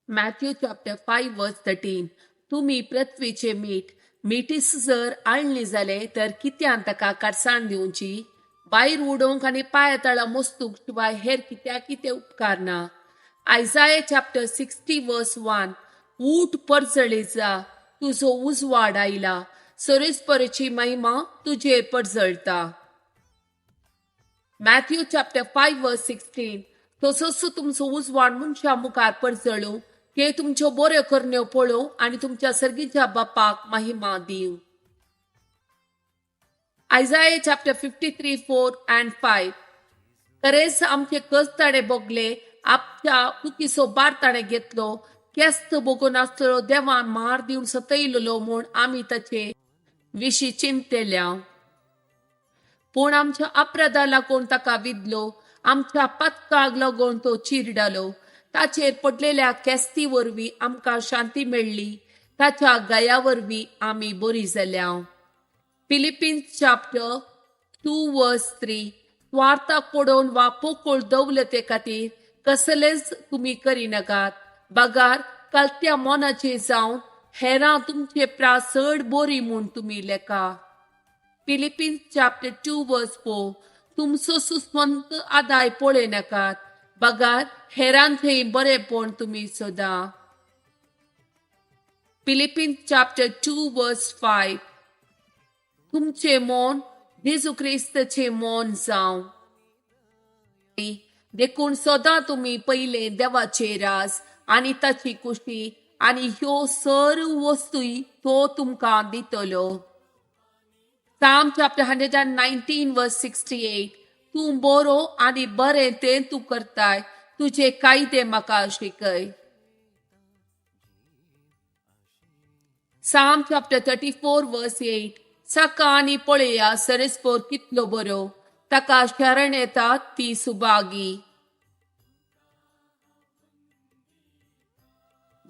Matthew chapter 5 verse 13. तुमी पृथ्वीचे मीठ. मिठीस जर आळणी जाले तर कित्यान ताका कारसाण दिवची? भायर उडोवंक आनी पांया तळा मोस्तूक शिवाय हेर कित्याक कितें उपकारना. Isaiah chapter 60 verse 1. ऊठ परजळी जा, तुजो उजवाड आयला, सरेस्परेची महिमा तुजेर परजळता. Matthew chapter 5 verse 16. तसोच तुमचो उजवाड मनशा मुखार परजळूं, ते तुमच्यो बऱ्यो करण्यो पळोवं आनी तुमच्या सर्गीच्या बापाक महिमा दिवं. Isaiah chapter 53 4 and 5. खरेंच आमचे कस ताणें भोगले, आमच्या चुकीचो भार ताणें घेतलो, केस्त भोगून आसतलो देवान मार दिवन सतयलेलो म्हूण आमी ताचे विशीं चिंतल्या. पूण आमच्या अपराधा लागून ताका विदलो, आमच्या पातकाक लागून तो चिरडालो. ताचेर पडलेल्या केस्ती वरवीं आमकां शांती मेळ्ळी, ताच्या गया वरवीं आमी बरी जाल्या. Philippines chapter 2 verse 3. स्वार्थाक पडोवन वा पोकळ दवलते खातीर कसलेच तुमी करिनाकात, बगार कलत्या मनाचे जावन हेरां तुमचे प्रास चड बरी म्हूण तुमी लेखा. Philippines chapter 2 verse 4. तुमचो सुस्वंत आदाय पळयनाकात, बगार हेरांचेय बरेपण तुमी सोदा. Philippines chapter 2 verse 5. तुमचें मन जेजू क्रिस्ताचें मन जावं. देखून सदां तुमी पयलें देवाचें राज आनी ताची कुशी आनी ह्यो सर्व वस्तूय तो तुमकां दितलो. Psalm chapter 119 verse 68. तूं बरो आनी बरें तें तूं करताय, तुजे कायदे म्हाका शिकय. Psalm chapter 34 verse 8. सका आनी पळया सरेस्पोर कितलो बरो, ताका शरण येता ती सुभागी.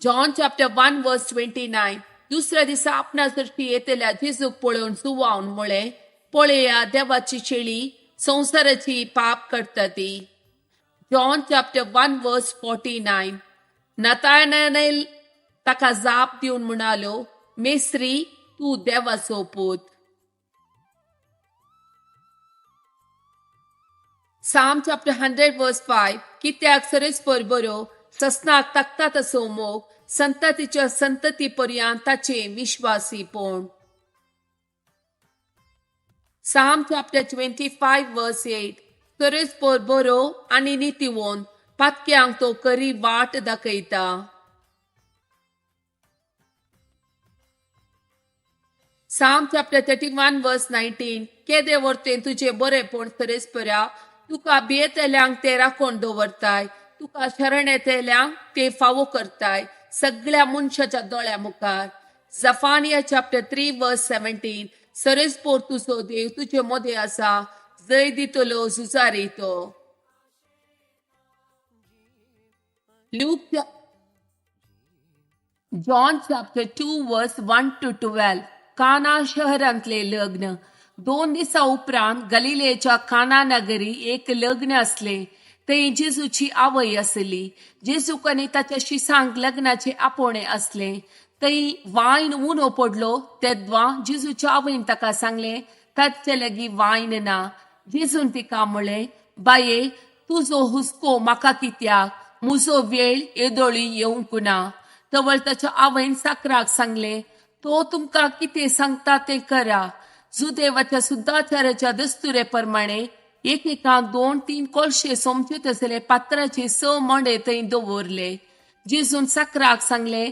John chapter 1 verse 29. दुसऱ्या दिसा आपणा सरशी येतल्या जेजूक पळोवन सुवावन म्हळें, पळया देवाची शेळी, संवसाराची पाप करता ती. John chapter 1 verse 49. नतानाएल ताका जाप दिवन म्हणालो, मेस्त्री, तूं देवाचो पूत. Psalm chapter 100 verse 5. कित्याक सरेस्पर बरो, ससनाक ताकता तसो मोग, संततीच्या संतती पर्यंत ताचे विश्वासीपण. Psalm chapter 25 verse 8. सरेस्पर बरो आनी नितीवंत, पातक्यांक तो करी वाट दाखयता. Psalm chapter 31 verse 19. केदे वर्तें तुजें बरेपण सरेस्परा, तुका भियेतल्यांक ते राखून दवरताय, तुका शरण येतल्यांक ते फावो करताय, सगळ्या मनशाच्या दोळ्या मुखार. Zephaniah chapter 3 verse 17. सरेस्पोर तुजो देव तुजे मदें आसा, जय दितलो झुजारी तो. Luke John chapter 2 verse 1 to 12. काना शहरांतले लग्न. 2 दिसां उपरांत गलिलेच्या काना नगरी एक लग्न आसलें. थंय जेजूची आवय आसली. जेजूक आनी ताच्या शिसांक लग्नाचे आपोवणें आसलें. थंय वायन उणो पडलो तेद्वा जेजूच्या आवयन ताका सांगलें, ताचे लागीं वायन ना. जेजून तिका म्हळें, बाये, तुजो हुस्को म्हाका कित्याक? म्हजो वेळ येदोळी येवंक ना. तवळ ताच्या आवयन साकराक सांगलें, तो तुमकां कितें सांगता तें करा. जुदेवाच्या सुद्दाचाराच्या दस्तुरे प्रमाणे एकेकाक 2-3 कोळशे सोमचे तसले पात्राचे 6 मांडे थंय दवरले. जेजून साकराक सांगले,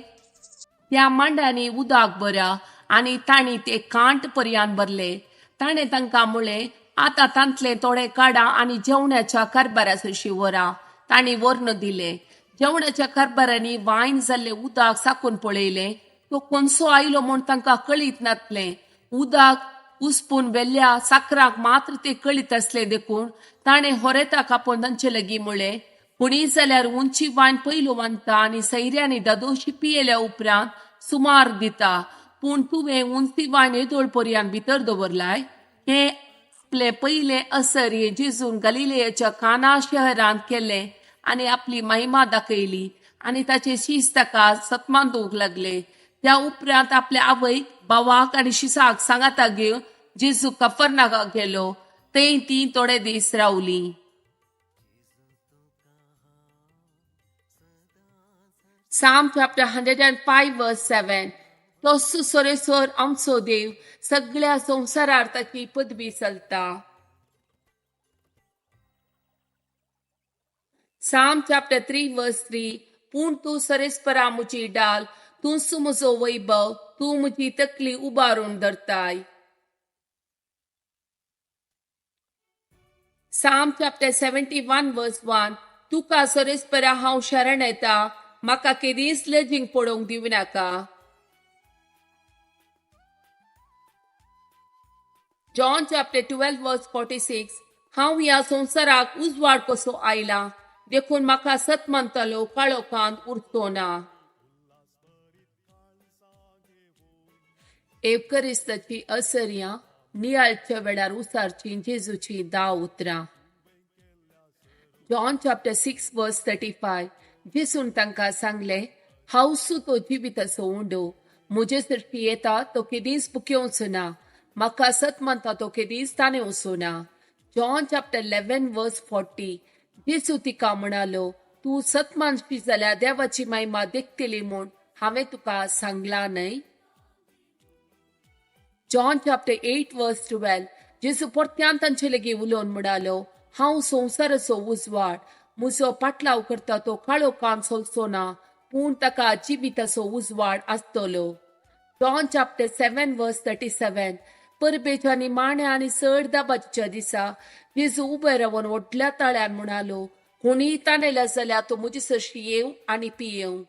त्या मांड्यांनी उदक भरा, आनी तांणी ते कांट पर्यान भरले. ताणें तांकां म्हळें, आतां तांतले थोडे काडा आनी जेवणाच्या कारभारा सरशी व्हरा. तांणी व्हरून दिले. जेवणाच्या कारभारांनी वायन जाल्लें उदक साकून पळयलें, तो कोनसो आयलो म्हूण तांकां कळीत नासलें. उदक उसपून वेल्ल्या साकराक मात्र ते कळीत आसले. देखून ताणें होरेताक आपोवन तांचे लागीं म्हळें, कोणीय जाल्यार उंची वायन पयलो बांदता आनी सैऱ्यांनी दादोशी पियेल्या उपरांत सुमार दिता, पूण तुवें उंची वायन येदोळ पर्यान भितर दवरलाय. हें आपलें पयलें असर हें जेजून गलिलेयाच्या काना शहरांत केलें आनी आपली महिमा दाखयली आनी ताचे शीस ताका सतमान दिवंक लागले. त्या उपरांत आपल्या आवयक, भावाक आनी शिसाक सांगाता घेवन जेजू कफरनाकाक गेलो. थंय ती थोडे दीस रावली. Psalm chapter 105 verse 7. तोच सोरेसोर आमचो देव, सगळ्या संवसारार ताची पदवी चलता. Psalm chapter 3 verse 3. पूण तूं सरेस्परा म्हजी डाल, तूंच म्हजो वैभव, तूं म्हजी तकली उबारून धरताय. Psalm chapter 71 verse 1. तुका सरेस्परा हांव शरण येता, म्हाका केदींच लजींक पडोवंक दिवं नाका. John chapter 12 verse 46. हांव ह्या संवसाराक उजवाड कसो आयला, देखून म्हाका सत मानतलो काळोखांत उरचो ना. एवकरिस्ताची असर्यां नियाळच्या वेळार उसारची जेजूची 10 उतरां. John chapter 6 verse 35. जेजून तांकां सांगलें, हांवसू तो जिविताचो उंडो, म्हजे सरशी येता तो केदींच भुकेवचो ना, म्हाका सत मानता तो केदींच ताणेवचो ना. John chapter 11 verse 40. जेजू तिका म्हणालो, तूं सत मानशी जाल्यार देवाची महिमा देखतली म्हूण हांवें तुका सांगलां न्हय. John chapter 8 verse 12. जेजू परत्यान तांचे लागीं उलोवन म्हणालो, हांव संवसाराचो उजवाड, म्हजो पाटलाव करता तो काळोखांत चलचो ना, पूण ताका जिविताचो उजवाड आसतलो. John chapter 7 verse 37. परबेच्या निमाण्या आनी चड दाबाच्या दिसा जेजू उबे रावन व्हडल्या ताळ्यान म्हणालो, कोणीय ताणेला जाल्यार तो म्हजे सरशी येवं आनी पियेवं.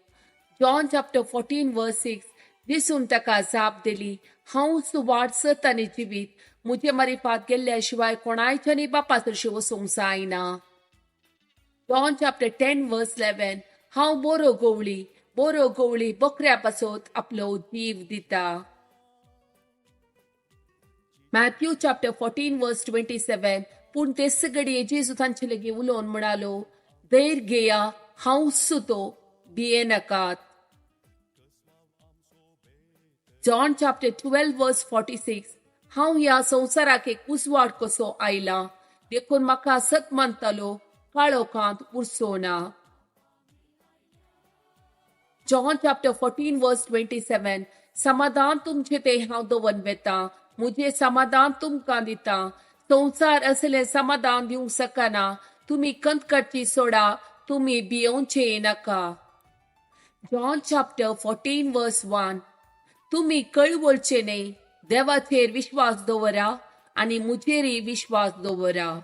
John chapter 14 verse 6. जेजून ताका जाप दिली, हांवच वाट, सत आनी जिवीत, म्हजे मारिफात गेल्ल्या शिवाय कोणायच्यानी बापा सरशी वचूंक जायना. John chapter 10 verse 11. हांव बरो गवळी, बरो गवळी बकऱ्या पासत आपलो जीव दिता. Matthew chapter 14 verse 27. पूण तेच घडये जेजू तांचे लागीं उलोवन म्हणालो, धैर्य घेया, हांवच तो, भियेनाकात. John chapter 12 verse 46. हांव ह्या संवसाराक एक उजवाड कसो आयला, देखून म्हाका सत मानतलो काळोखांत उरचो ना. John chapter 14 verse 27. समाधान तुमचें तें हांव दवरून वेता, म्हजें समाधान तुमकां दिता, संवसार असलें समाधान दिवंक शकना, तुमी कंत काडची सोडा, तुमी भियोवचें नाका. John chapter 14 verse 1. तुमी कळवळचे न्हय, देवाचेर विश्वास दवरा आनी म्हजेरय विश्वास दवरा.